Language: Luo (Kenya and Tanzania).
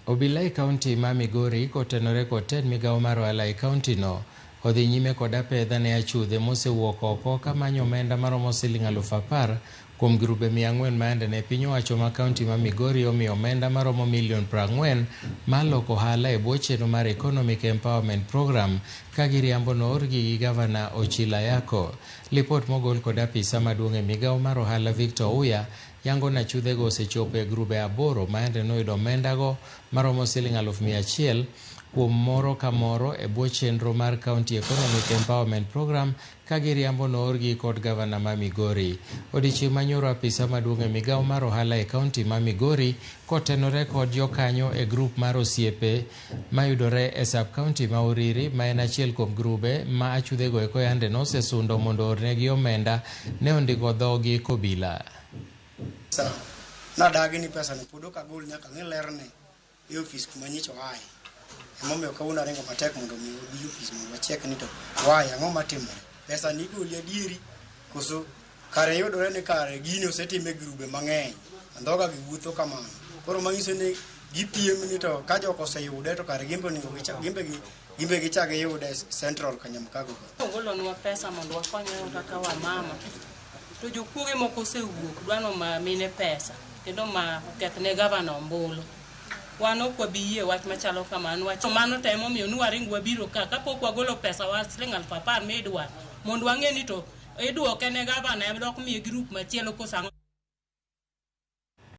Obila e kaunti ma Migori kotenore kod tend migawo mar ohala e kaunti no odhi nyime kod apedha ne achudhe mosewuok oko kamanyo omenda maromo siling 10,000 kuom grube 400 ma yande ne piny owacho ma kaunti ma Migori omiyo omenda maromo milion 40 mar loko ohala e bwo chenro mar Economic Empowerment Program ka giriambo noorgi gi gavana Ochilo Ayako. Lipot mogol kod apisa maduong' e migawo mar ohala Victor Uya yango ni achudhego osechopo e grube 8 ma yande noyudo omendago maromo siling 100,000 kuom moro ka moro e bwo chenro mar County Economic Empowerment Program ka giriambo noorgi kod gavana ma Migori. Odiechieng' manyoro apisa maduong' e migawo mar ohala e kaunti ma Migori kotenore kod jokanyo e grup mar osiepe mayudore e sub kaunti ma Uriri ma en achiel kuom grube ma achudhego eko yande nosesundo mondo oornegi omenda ne ondiko dhogi kobila. Nadagi ni pesa ni pod ok agol nyaka ng'i lerne e ofis kuma nyicha oaye. Emomiyo kawuono aringo matek mondo mi obi ofis mondo wachek ni to why ang'o matimore. Pesa ni igoli adieri koso kare yudore ni kare gini osetim e grube mang'eny. Andhoga gi wuotho kamano. Koro manyiso ni gipiem ni to ka jok oseyude to kare gimbe onego gichak gimbe gichak giyude Central Kanyamkago. Ogolonwa pesa mondo wakonyre kaka wamama. To jokuoge moko osewuok dwano ma mine pesa kendo ma oketh ne gavana ombulu. Wan ok wabi yie wach machalo kamano. Wach mano to emomiyo ni waring wabiro ka kapok wagolo pesa wa siling 10,000 midwaro mondo wang'e ni to iduoke ne gavana dok miye grup machielo koso ang'o.